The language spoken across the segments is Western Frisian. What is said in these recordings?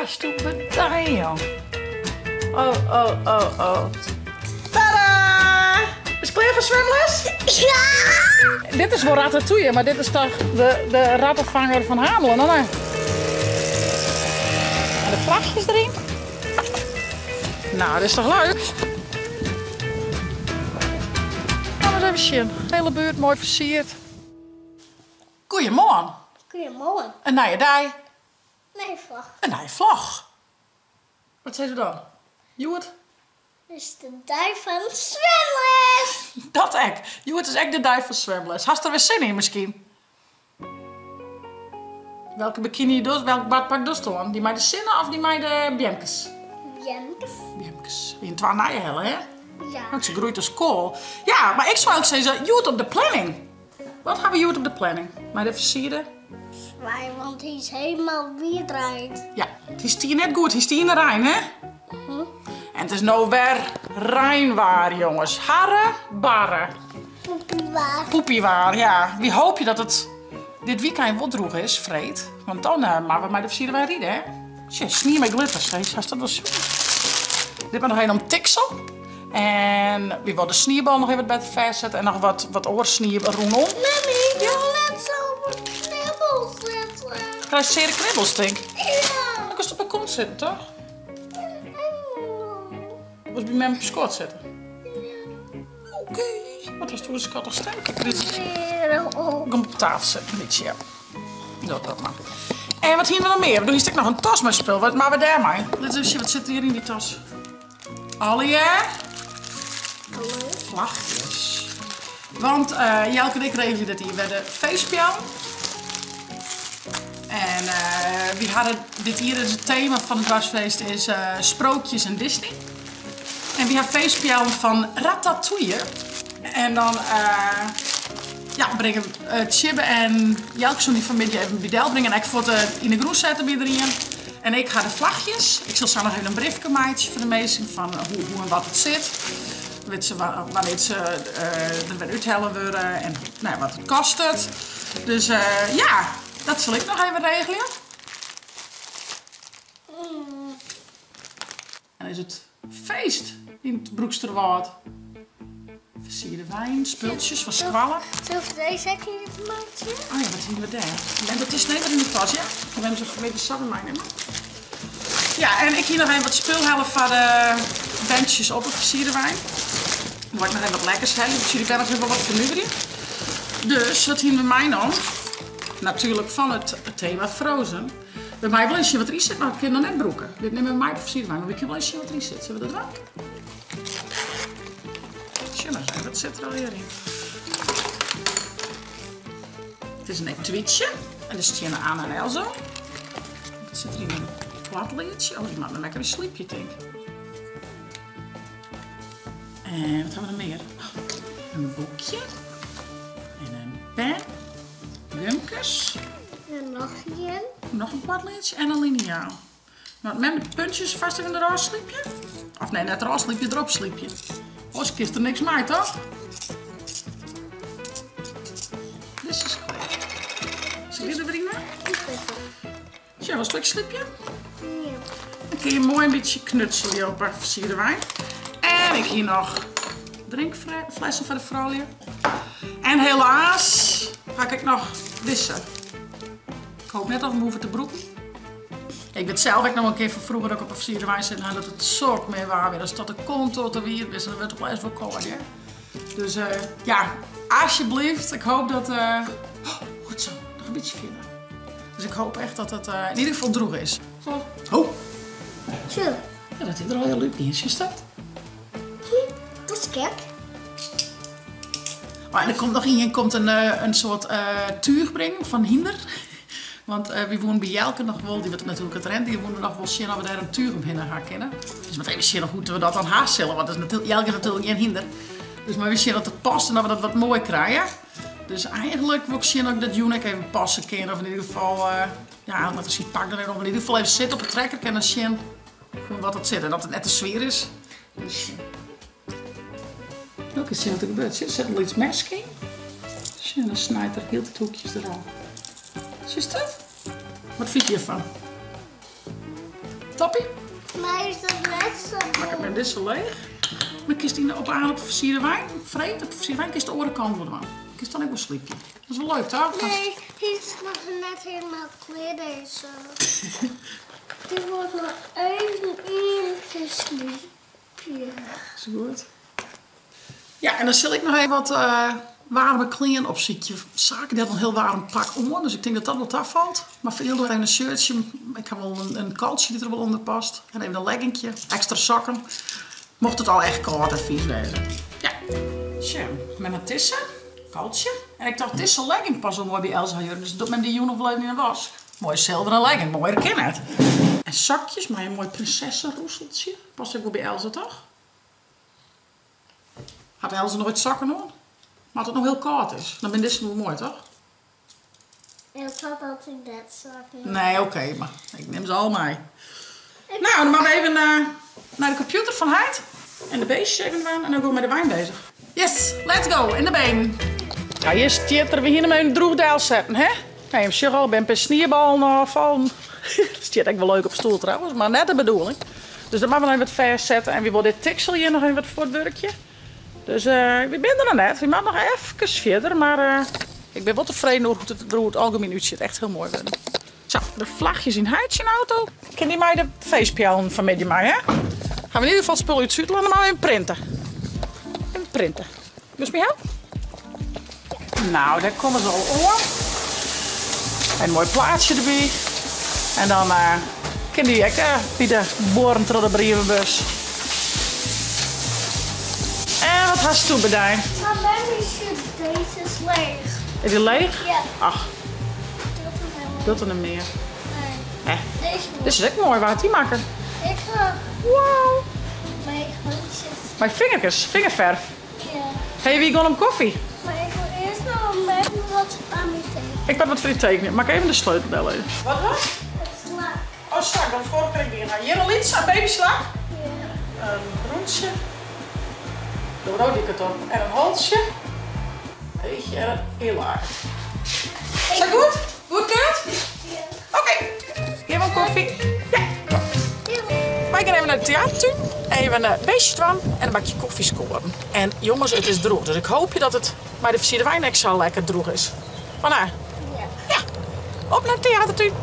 Hasto bedij, jong. Oh, oh, oh, oh. Tada! Is klear foar swimles? Ja! Dit is wol ratatouille, mar dit is toch de, de rattenvanger van Hamelen, of net? En de vlagjes erin. Nou, dit is toch leuk? Kom eens even sjen. Hele buurt mooi fersierd. Goeiemoarn. Goeiemoarn. In nije dei. Nije vlog. In nije vlog. Wat sizze we dan? Hjoed? Is de dei fan swimles. Dat ek. Hjoed is ek de dei fan swimles. Hast der wer sin yn miskien? Welke bikini dochst, welk badpak dochst oan? Dy mei de sinne of dy mei de beamkes? Beamkes. Beamkes. Wiene twa nije helle, hè? Ja. Want se groeit as koal. Ja, mar ik soe eigentlik sizze, hjoed op de planning. Wat ha we hjoed op de planning? Mei de fersierde? Swaai, want hy is helemaal wietdraaid. Ja, hy stie net goed. Hy stie yn de rein, hè? En it is no wer reinwaar, jonges. Harre, barre. Poepiewaar. Poepiewaar, ja. Wy hoopje dat it dit wykein wol droech is, freed. Want dan eh, moatte we mei de versierde wein ride, hè? Tsje, snie mei glitters, hè? Hast dat wol sjoen? Dit moat noch even om tiksel. En wy wolle de sniebal noch even wat better fêstsette en noch wat, wat oar snie rûnom. Mammy, ik wil net zo op mijn knibbels zitten. Krijst seare knibbels, tink? Ja. Dan kinst op 'e kont sitten, toch? Wolst by mem op skoat sitte? Oké. Wat hast oer in skattich stemke, Chris? Kom op tafel sitten, een bytsje, ja. Doch dat mar. En wat hiene we noch mear? Do hiest ek noch in tas mei spul. Wat moatte we dêrmei? Lit ris sjen, wat sit der hjir yn dy tas? Allegear flachjes. Want uh, Jelke en ik regelje dit jier wer de feestpeallen. En uh, wy hadden dit jier is it tema fan it doarpsfeest is uh, sprookjes en Disney. En wy ha feestpeallen fan Ratatouille. En dan uh, ja, bringe Tsjibbe en Jelke soene dy fan 'e middei even by del bringe en ek fuort yn 'e grûn sette by iderien. En ik ha de flachjes. Ik sil sa noch even in briefke meitsje foar de minsken fan hoe, hoe en wat it sit. Dan witte se wannear't se der wer úthelle wurde en nou ja, wat it kostet. Dus ja, dat sil ik noch even regelje. En is it feest yn it Broeksterwâld. Fersierde wein, spultsjes fan skoalle. Zullen we deze ek yn it meitsjen? Oh ja, wat hiene we dêr? En dat is net wer yn de tas, ja? Dan hebben ze vanmiddag samen meenemen. Ja, en ik hie noch even wat spul helle foar de berntsjes op de fersierde wein. Dan wol ik noch even wat lekkers helje, want jullie binne noch even wat fernuverje. Dus, wat hiene we meinaam? Natuerlik fan it thema Frozen. By my wol even sjen wat deryn sit, mar ik kin noch net brûke. Dit nimme we mei op de versierde wein, mar we kinne wol even sjen wat deryn sit. Sille we dat dwaan? Sjen mar even, wat sit der allegear yn? It is in etuietsje en der steane Anna en Elsa. Wat sit der yn in platleadsje? Oh, dy moat noch lekker wer slypje, tink. En wat ha we noch mear? In boekje en in pen. Gumkes. En noch ien. Noch in potleadsje en in liniaal. Moat mem de puntjes fêst even derôf slypje? Of nee, net derôf slypje, derop slypje. Oars kinst der niks mei, toch? Dit is klear. Sil ik der wer yn? Sjoch, wolst ek slypje? Ja. Dan kin je moai in bytsje knutselje op 'e versierde wein. En ik hie noch drinkflessen foar de froulju. En helaas ha ik ek noch dizze. Ik hoop net dat we 'm hoege te brûken. Ik wit sels ek noch wol in kear fan froeger dat ik op 'e versierde wein sitten ha dat it sok min waar wie. Datst tot de kont tot de wiet bist en dan wurdt it op lêst wol kâld, hear. Dus ja, alsjeblieft, ik hoop dat. Oh, goed zo, noch in bytsje fierder. Dus ik hoop echt dat it yn ieder gefal droech is. Zo. Oh. Zo. Ja, dat is der al hiel út gien, sjochst dat? Dat is gek. Oh, en der komt noch ien komt in, in soart túch bringen fan hynder. Want wy woenen by Jelke noch wol, dy wurdt natuerlik it rentier, woenen we noch wol sjen oft we dêr in túch omhinne ha kinne. Dus moat even sjen hoe't we dat dan ha sille, want Jelke is natuerlik gjin hynder. Dus moatte we sjen oft it past en oft we dat wat moai krije. Dus eigentlik wol ik sjen oft ik dat jûn ek even passe kin, of yn ieder gefal, ja, moat er syn pak dan even om, yn ieder gefal even sitte op 'e trekker en dan sjen hoe wat it sit en oft it net te swier is. Dus no kinst sjen wat der gebeurt. Sjoch, der sit in lyts meske yn. Sjoch, dan snijt er hieltyd hoekjes derôf. Sjochst dat? Wat fynst hjirfan? Toppie. Maar is dat net zo Pak ik met dizze leech. Dan kinst yn op aan op fersierde wein. Freed op fersierde wein kinst de oare kant wol dwaan. Kinst dan ek wol slypje. Dat is wol leuk, toch? Nee, hy is noch net helemaal klear deze. Die wordt nog even ingesliept. Is goed. Ja, en dan sil ik noch even wat waarme klean opsykje. Sake die hat in hiel waarm pak oan, dus ik tink dat dat wol tafalt. Mar foar Yldo even in shirtsje. Ik ha wol in kaltsje dy't der wol ûnder past. En even in legginkje, ekstra sokken. Mocht it al echt kâld en fies wêze. Ja, sjen. Mem hat dizze kaltsje. En ik tocht dizze legging past wol moai by Elsa har jurk, dus docht mem dy jûn noch wol even yn 'e wask. Moaie silveren legging, moaier kin net. En sokjes mei in moai prinsesseroeseltsje. Past ek wol by Elsa, toch? Hat Elsa noait sokken oan? Mar as it no hiel kâld is, dan binne dizze wol moai, toch? Elsa hat altyd net sokken. Nee, oké, mar ik nim se al mei. Nou, dan moatte we even nei de kompjûter fan heit en de beestjes even dwaan en dan gean we mei de wein bezich. Yes, let's go, yn de benen. Ja, hjir stiet er, we hiene him even droech delsetten, hè? Nee, jim sjogge al, binne in pear snieballen ôffallen. Stiet ek wol leuk op stoel trouwens, mar net de bedoeling. Dus dat moatte we noch even wat fêstsette en wy wolle dit tiksel hjir noch even wat fuortwurkje. Dus wy binne der noch net, wy moatte noch efkes fierder, mar ik bin wol tefreden oer hoe't it der oer it algemien útsjit. Echt hiel moai wurden. Sa, de flachjes yn heit syn auto. Kin dy mei de feestpeallen fan middei mei, hè? Ha we yn ieder gefal it spul út Súdlân, dan moatte we even printe. Even printe. Wolst my helpe? Nou, dêr komme se al oan. En in moai plaatsje derby. En dan kin dy ek by de buorren troch de brievenbus. En wat hasto bedein? Mar mem is deze is leech. Is dy leech? Ja. Ach. Docht er net mear. Nee. Dizze is ek moai, wa hat dy makke? Ik ha. Wow. Mei hantsjes. Mei fingerkes, fingerferf. Ja. Hey, wy gean om koffie. Mar ik wol earst noch mem wat foar my tekenje. Ik moat wat foar dy tekenje. Moat ik even de sleutel dellizze? Wat wat? In slak. Oh, slak, dat foar krekt dien ha. Hjir in lytse, in babyslak. Ja. In rûntsje. Do rood ik it op. En in holtsje. Eachje en in earlaak. Is dat goed? Goedkeurd? Ja. Oké. Gean we koffie? Ja. Wy gean even nei de teatertún. Even in beestje dwaan en in bakje koffie skoaren. En jonges, it is droech, dus ik hoopje dat it mei de fersierde wein ek sa lekker droech is. Mar no, ja, op nei de teatertún.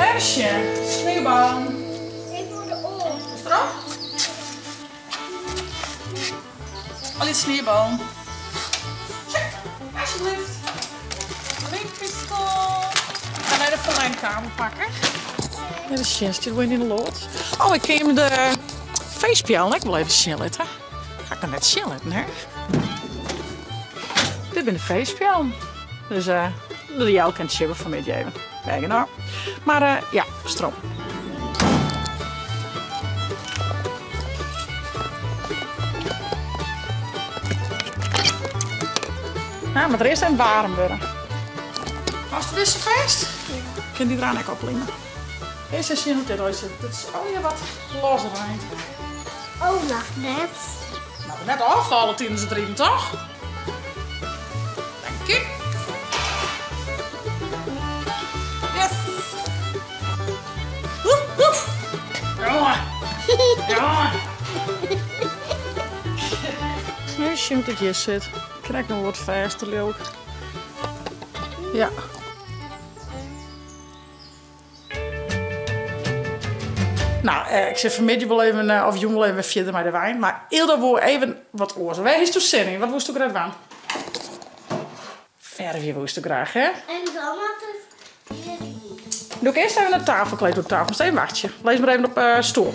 Even sjen, sneeuwballen. Ik wol de oar. Is it derop? Al die sneeuwballen. Check, alsjeblieft. Pistool. Ik ga nei de verlengkabel pakken. Even sjen, stiet wol yn de loads. Oh, ik kin jim de feestpeallen ek wol even sjen litte. Ha ik noch net sjen litten, hè? Dit binne de feestpeallen. Dus de Jelke en Tsjibbe fanmiddei even. Wêr genôch. Mar ja, stroom. Nou, moat er earst even waarm wurde. Hast dizze fêst? Kin dy deraan ek oplime. Earst even sjen hoe't dit eruit sit. Dit is allegear wat losser eind. Oh, noch net. Moat net ôffalle tidens it riden, toch? Dank u. Yes. Woef, woef. Jongen. Jongen. Even sjen hoe't it hjir sit. Krekt noch wat fêster, leau ik. Ja. Nou, ik sil fanmiddei wol even, of jûn wol even wer fierder mei de wein. Mar Ylda woe even wat oars. Wêr histo sin yn? Wat woesto graach dwaan? Fervje woesto graach, hè? En dan moat it hjiryn. Doe ik earst even it tafelkleed oer tafel. Moatst even wachtsje. Lis mar even op stoel.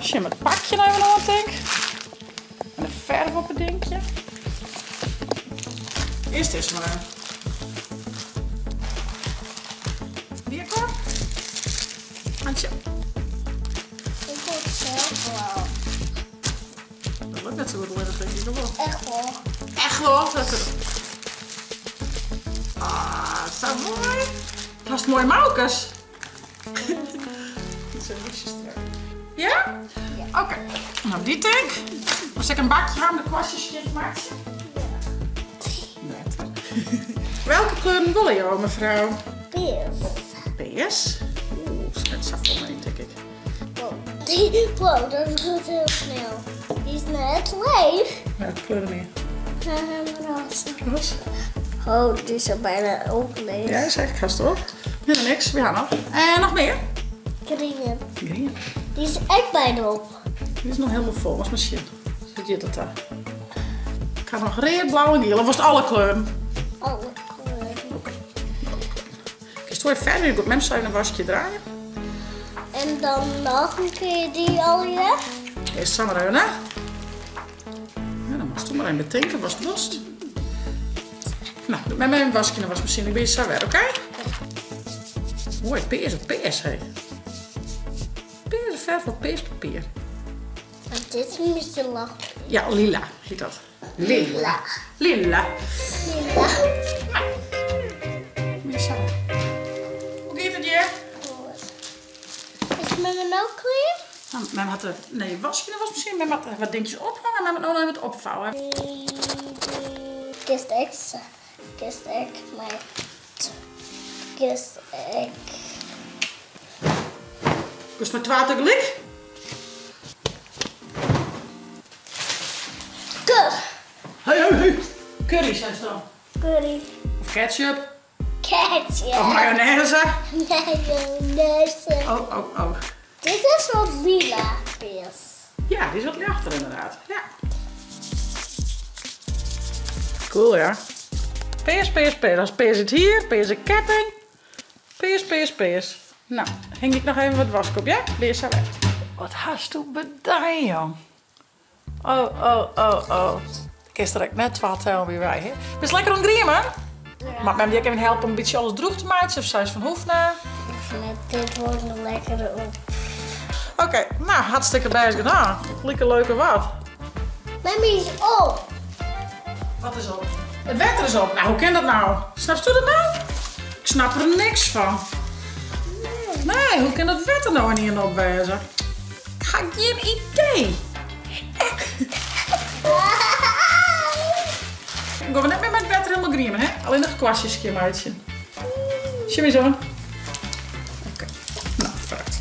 Sjen it pakje noch even oan, tink. En de ferf op it dinkje. Earst dizze mar even. Wie akkoord? Antje. Ik wol it sels wol. Dat lukt net sa goed allinnich, tink ik wol. Echt wol. Echt wol? Dat is... Ah, sa moai. Hast moaie mouwkes. Dit zijn een beetje strak. Ja? Ja. Oké. Nou, die tank. Moast ik in bakje ha om de kwastjes skjin te meitsjen? Ja. Net. Welke kleuren wolle jo, mefrou? Pears. Pears? Oeh, is net safolle mear, tink ik. Wow, die, wow, dat gaat heel snel. Die is net leeg. Welke kleur meer? Roze. Roze? Oh, die is al bijna ook leeg. Ja, is echt gast op. Ja, niks. We gaan nog. En nog meer? Green. Green. Die is echt bijna op. Die is nog helemaal vol. Was maar shit. Zit dat daar? Ik ga nog rood, blauw en geel. Of was het alle kleuren? Alle kleuren. Oké. Ik stoor verder. Ik moet mem even een wasje draaien. En dan nog een keer die al je. Eerst samen hè? Ja, dan moest je maar even bedenken. Was het lust? Nou, doe met mijn wasje in de wasmachine. Ik ben je zo weer, oké? Mooi, peers op peers, hé. Peers, verf op peerspapier. Maar dit is een beetje lach. Ja, lila heet dat. Lila. Lila. Lila. Nou, ben je zo weer. Hoe gaat het je? Goed. Is het met mijn ook klaar? Nou, men had de, nee, wasje in de wasmachine. Men had wat dingetjes ophangen en men had nog even het opvouwen. Kist ik, kist ik, maar kist ik. Kost maar twaalf tegelijk? Kur. Hey, hey, hey. Curry, zei ze dan. Curry. Of ketchup. Ketchup. Of mayonaise. Mayonaise. Oh, oh, oh. Dit is wat lila is. Ja, die is wat lichter inderdaad. Ja. Cool, ja. Peers, peers, peers. Als peers het hier, peers een ketting. Peers, peers, peers. Nou, hing ik nog even wat waskop, ja? Weer zo weg. Wat hast du bedacht, jong? Oh, oh, oh, oh. Ik is er net wat helemaal bij wij, hè? Best lekker om griem, hè? Ja. Maar men die even helpen om een beetje alles droeg te maken, of zij is van hoef naar. Ik vind het dit wordt nog lekkerder op. Oké, nou, hartstikke best gedaan. Lekker leuke wat. Mami is op. Wat is op? Het wetter is op. Nou, hoe kan dat nou? Snapst u dat nou? Ik snap er niks van. Nee. Nee, hoe kan dat wetter nou niet in opwezen? Ik ga geen idee. Ik ga net meer met het wetter helemaal griemen, hè? Alleen nog kwastjes schimmuitje. Jimmy zo. Oké, nou, vooruit.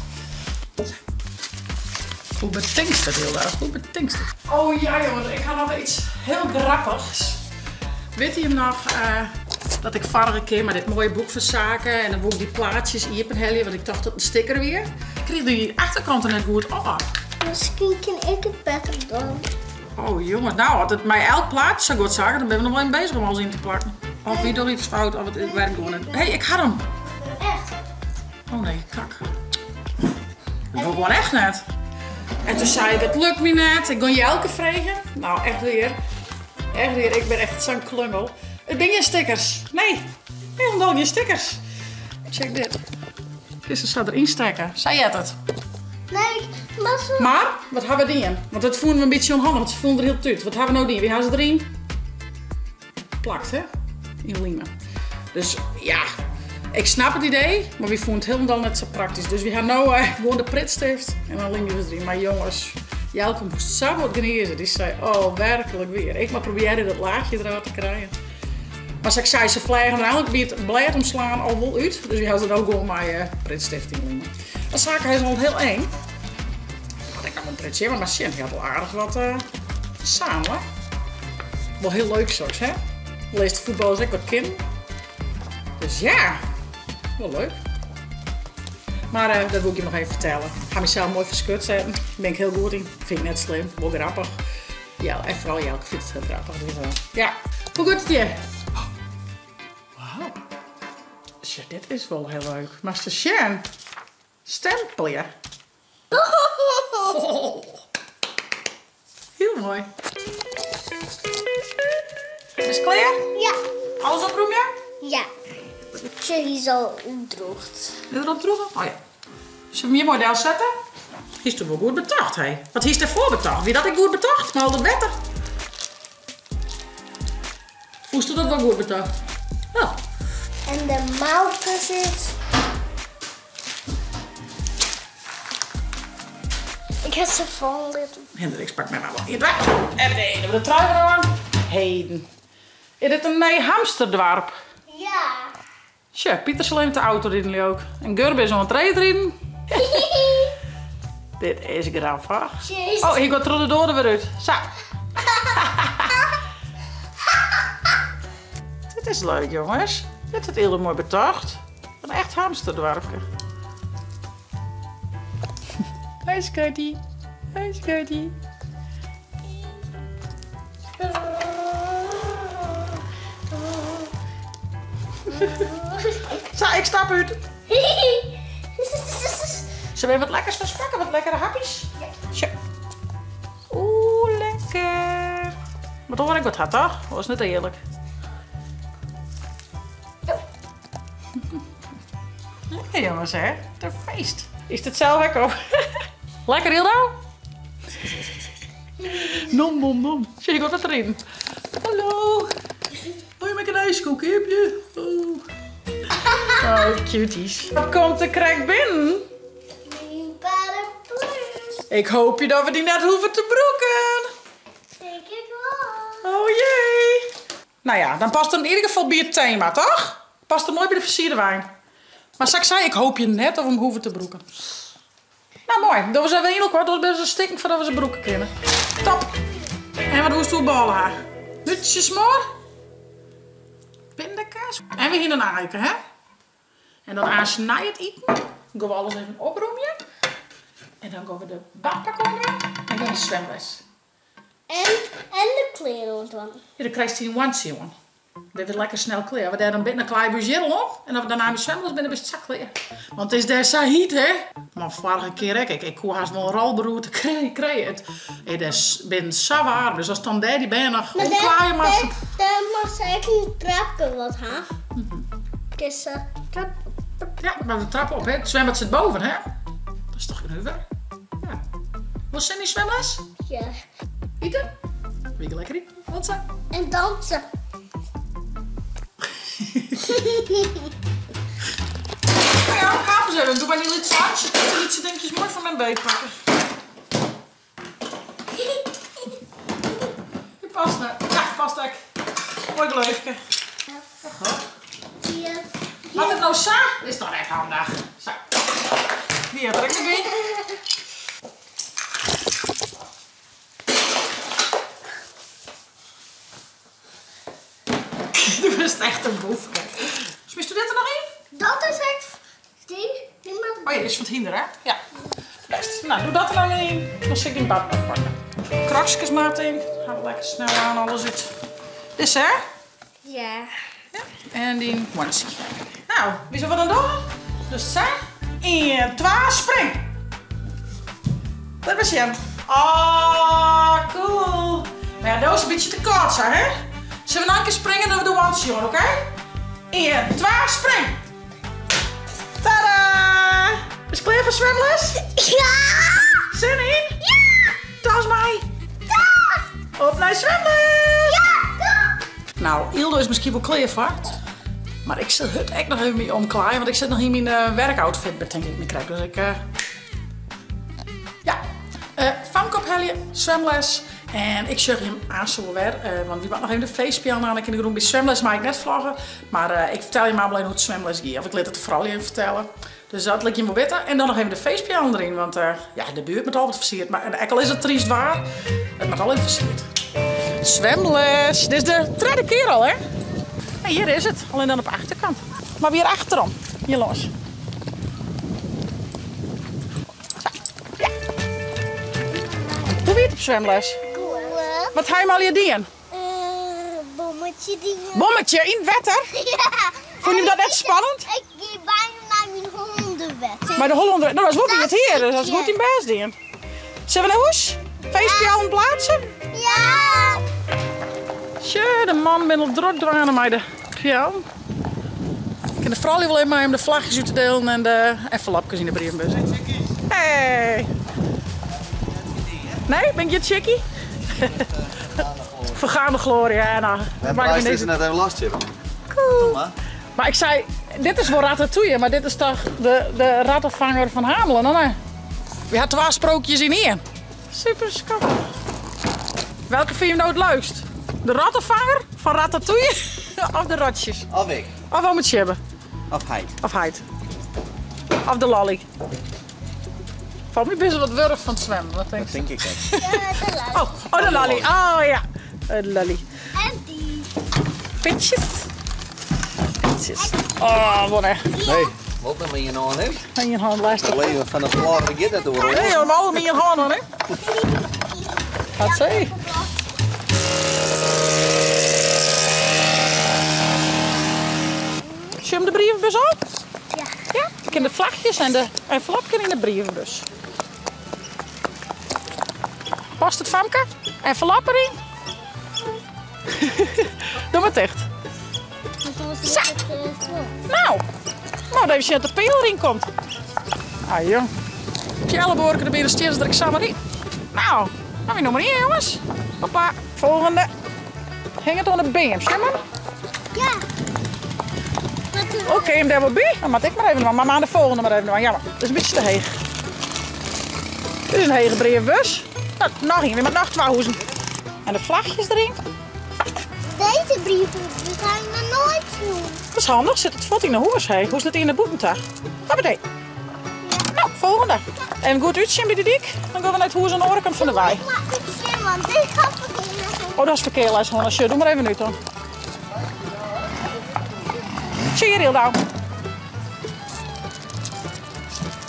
Hoe betinkt het heel erg? Hoe betinkt het? Oh ja, jongens, ik ga nog iets heel grappigs. Weet je nog dat ik vorige keer met dit mooie boek van zaken en dan wou ik die plaatjes openhellen, want ik dacht dat een sticker weer. Ik kreeg die achterkant er net goed op. Misschien kan ik het beter doen. Oh jongens, nou, als het mij elk plaatje zo goed zagen, dan ben ik nog wel in bezig om alles in te plakken. Of wie doet iets fout, of het werkt gewoon niet. Hé, hey, ik had hem. Echt? Oh nee, kak. Dat wil gewoon echt net. En toen zei ik, het lukt me net. Ik kon je elke vragen. Nou, echt weer. Echt weer, ik ben echt zo'n klungel. Het zijn geen stickers. Nee, helemaal geen stickers. Check dit. Gisteren zat erin steken. Zij het het. Nee, maar zo. Maar, wat hebben we die? Want dat voelen we een beetje onhandig, want ze voelen er heel tuut. Wat hebben we nou die? Wie hebben ze erin? Plakt, hè? In Lima. Dus ja, ik snap het idee, maar we voelen het helemaal net zo praktisch. Dus we gaan nou gewoon de pritstift en dan lim je erin. Maar jongens, Jelke moest zo wat gniezen. Die zei, oh werkelijk weer. Ik maar proberen dat laagje eruit te krijgen. Maar zoals ik zei, ze vliegen er eigenlijk bij het blad omslaan al wel uit. Dus we hadden er ook gewoon mijn pritstift in Lima. Dat zaken is al heel eng. Had ik nog een pritsje, maar Sint had wel aardig wat samen. Wel heel leuk straks, hè? Leest de voetballers ook wat kind. Dus ja, wel leuk. Maar dat wil ik je nog even vertellen. Ik ga mezelf mooi verschut zetten. Daar ben ik heel goed in. Vind ik net slim. Wel grappig. Ja, en vooral Jelke vindt het heel grappig. Dus ja, hoe goed het je? Oh. Wauw. Ja, dit is wel heel leuk. Master Shen. Stempel je. Oh. Heel mooi. Is het klaar? Ja. Alles op, Roemja? Ja. Chili is al droogd. Is het opdroegen? Oh ja. Zullen we hem hier mooi daar zetten? Hier is toch wel goed betaald, hè? Wat hier is ervoor betaald? Wie dat ik goed betaald? Maar al dat beter. Hoe is dat wel goed betaald? Oh. En de mouwtjes zit. Ik heb ze vol. Hendrik, pak mij maar wel. Hier, weg. En de ene, de trui weer aan. Heden. Is dit een nieuw hamsterdwarp? Ja. Sjoch, Pieter sil even te autoriden leau ik. En Gurbe is oan it reedriden. Dit is grappich. Oh, hy giet troch de doar der wer út. Sa. Dit is leuk, jonges. Dit is hiel moai betocht. In echt hamsterdoarpke. Hey Scotty. Hey Scotty. Sa, ik stap út. Zullen we even wat lekkers van pakken? Wat lekkere hapjes? Ja. Oeh, lekker. Maar toch ik wat had, toch? Dat was net eerlijk. Lekker jongens, hè? Het feest. Is het zelf ook op? Lekker, Hildo? Nom, nom, nom. Zie ik wat erin. Hallo. Wil je met een ijskoek, heb je? Oh. Oh, cuties. Wat komt er krek binnen? Ik hoop je dat we die net hoeven te broeken. Denk ik wel. Oh jee. Nou ja, dan past het in ieder geval bij het thema, toch? Past er mooi bij de versierde wijn. Maar zoals ik zei, ik hoop je net of we hem hoeven te broeken. Nou mooi, dat was even heel kort, dat is best een stikking voordat we ze broeken kunnen. Top. En wat hoest u ballen haar? Nutjes maar. Pindakaas. En we gaan een eiken, hè? En dan aan het eten. Dan gaan we alles even oproemen. En dan gaan we de badpak onder en dan gaan we zwemles. En de kleren dan. Ja, dan krijg je een onesie aan. Dat wordt lekker snel klaar. We daar dan binnen een klein busje op. En dan daarna met zwemles binnen best zak klaar. Want het is daar zo heet, hè? Maar vorige keer, hè, kijk, ik kon haast wel een rolberoerte te krijgen. Het is binnen zo warm. Dus als dan daar die ben nog omklaaien maar daar mag ze echt een trappen wat, hè? Het is trap. Ja, maar we trappen op, hè? Het zwembad zit boven, hè? Dat is toch een uur? Ja. Wil ze in die zwemles? Ja. Eten? Wie lekker eten? Wat zo? En dansen. Nou ja, gaaf eens even. Doe maar die litse handjes. Die litse dingetjes mooi van mijn beet pakken. Die past net. Ja, past ook. Mooi gleufje. Ja. Wat het nou zo? Is toch echt handig. Zo. Die heb ik nog bij. Du bist echt een boef. Smist u dit er nog in? Dat is het. Die, die mag... Oh ja, dit is van het hinder, hè? Ja. Best. Nou, doe dat er dan in. Dan zit ik die badpak pakken. Kraksjes maat in. Gaan we lekker snel aan alles uit. Dit is hè? Ja. Ja. En die onesie. Nou, wie zal we dan doen? Dus zo. 1, 2, spring. Dat was hem. Ah, cool. Maar ja, dat is een beetje te kort, zo, hè? Zullen we nou een keer springen en we doen onesie, hoor, oké? 1, 2, spring! Tada! Is het klaar voor zwemles? Ja! Zin in? Ja! Tas mij! Tas! Op naar zwemles! Ja! Tas! Nou, Ildo is misschien wel klaar voor. Maar ik zit het echt nog even mee omklaaien, want ik zit nog in mijn werkoutfit, denk ik, me krijg. Dus ik... Ja. Famke ophelje, zwemles. En ik zeg hem aan zo weer, want die mag nog even de feestpiano aan. Ik in de groen bij zwemles, maar ik net vloggen. Maar ik vertel je maar alleen hoe het zwemles gaat. Of ik laat het vooral even vertellen. Dus dat liet je hem wel weten. En dan nog even de feestpiano erin, want ja, de buurt moet altijd versierd. Maar en al is het triest waar, het moet al even versierd. Zwemles, dit is de derde keer al, hè? En hier is het, alleen dan op de achterkant. Maar weer achterom, hier los. Zo, ja. Hoe weer het op zwemles? Wat ga je maar al doen? Bommetje dingen. Bommetje in het water? Ja. Vond je dat net spannend? Ik ging bijna naar mijn hondenwet. Maar de Hollander, nou dat is wel het hier, dus dat is Ja. goed in best doen. Zullen we naar huis? Feestje al plaatsen? Ja. Tje, de man ben al druk aan mij de piano. Ik kan de vrouw wel even mee om de vlagjes uit te delen en de envelopjes in de brievenbus. Hey. Nee, ben ik je chickie? Vergaande glorie, ja. Nou, En maakt me is niks net even last hebben. Cool. Maar. Maar ik zei, dit is wel ratatouille, maar dit is toch de rattenvanger van Hamelen, hè? We hadden 2 sprookjes in één. Super schattig. Welke vind je nou het leukst? De rattenvanger van Ratatouille of de ratjes? Of ik. Of wat moet je hebben? Of heit. Of heit. Of de lolly. Falt my bist wat wurch fan it swimmen, wat Dat tinkst? tink ik ek. Ja, de lolly. Oh, oh, de lolly. Oh ja, de lolly. En die. Pitjes. Pitjes. Oh, wat echt. Nee, wat dan met je hân, hè? In je hand lastig. Leven van de vlog, daar gaat het over. Nee, helemaal met je hand, hè? Wat zei? Zie je hem de brievenbus op? Ja. Ja, ik ken de vlagjes en de envelopje in de brievenbus. Past het, Famke? Envelop erin? Doe maar dicht. Want anders Zo. is het slot. Nou, nou, even zien dat de peel erin komt. Ah, jong. Pjellenboorken erbij, dan stier ze er ik samen in. Nou, nou weer nummer 1, jongens. Hoppa, volgende. Hing het onder de beam, zie je maar? Ja. Wat doen we? Oké, hem daar wel bij. Dan moet ik maar even, maar maar de volgende maar even. Jammer, dat is een beetje te heeg. Dit is een hege brievenbus. Nou, nog één, weer met nog twee hoezen. En de vlagjes erin. Deze brieven we zijn er nooit doen. Dat is handig, zit het vod in de hoes, hé. Hoe zit het in de boetentag? Hoppatee. Nou, volgende. Even goed uitzien bij de dik. Dan gaan we naar het hoes aan de oorkant van de wei. Ik maak het slim, want dit gaat verkeerd. Oh, dat is verkeerd, les, Hannes. Doe maar even nu dan. Zie je heel nou.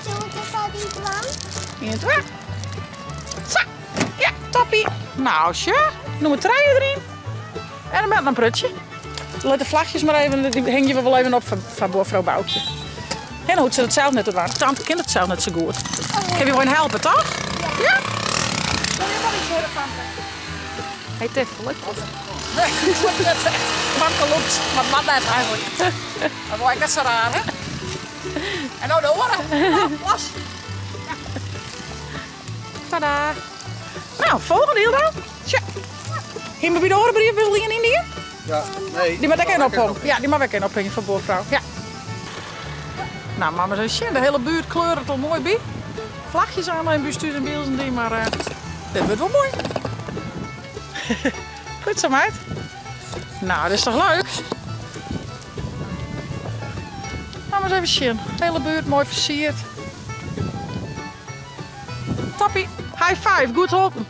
Zullen we dat niet lang? 1, 2. Zo. Ja, toppie. Nou, sure. Noem het trein erin. En dan met een prutje. Laat de vlagjes maar even, die hing je wel even op van buurvrouw Boukje. En hoe ze het zelf net doen. Tante kent het zelf net zo goed. Kun je gewoon helpen, toch? Ja. Wil je nog iets horen, Famke? Hey, Tiff, lukt het? Nee, het lukt net echt. Famke loopt, maar het net eigenlijk. Dat word ik net zo raar, hè? En nou de oren. Nou, los. Tada. Nou, volgende Hilda. Tja. Hier bij de orenbrief in Indië? Ja, nee. Die mag ik een ophangen. Ja, die mag ik een ophangen van buurvrouw. Ja. Nou, mama zei, shit, de hele buurt kleurt het al mooi bij. Vlagjes aan en bestuur en beelden en die, maar dit wordt wel mooi. Goed zo, meid. Nou, dat is toch leuk? Nou, maar eens even zien. De hele buurt mooi versierd. Toppie. High five, goed holpen.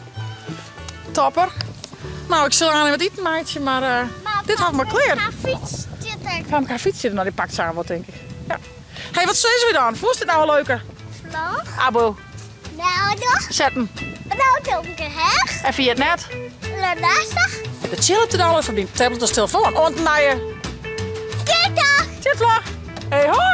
Topper. Nou, ik zal aan met eten, meidje, maar dit had maar kleer. Haar fiets zit er. Ga elkaar fiets zitten, nou die pakt samen wat, denk ik. Ja. Hé, hey, wat zijn ze weer dan? Voelt dit nou een leuke? Vlog. Abo, Nou nog. zetten. Nou donker, hè? En via het net. Lastig. De chillen te dan even op die tablet als telefoon. Want naar je Dit dag. Titvlog. Hey, hoi!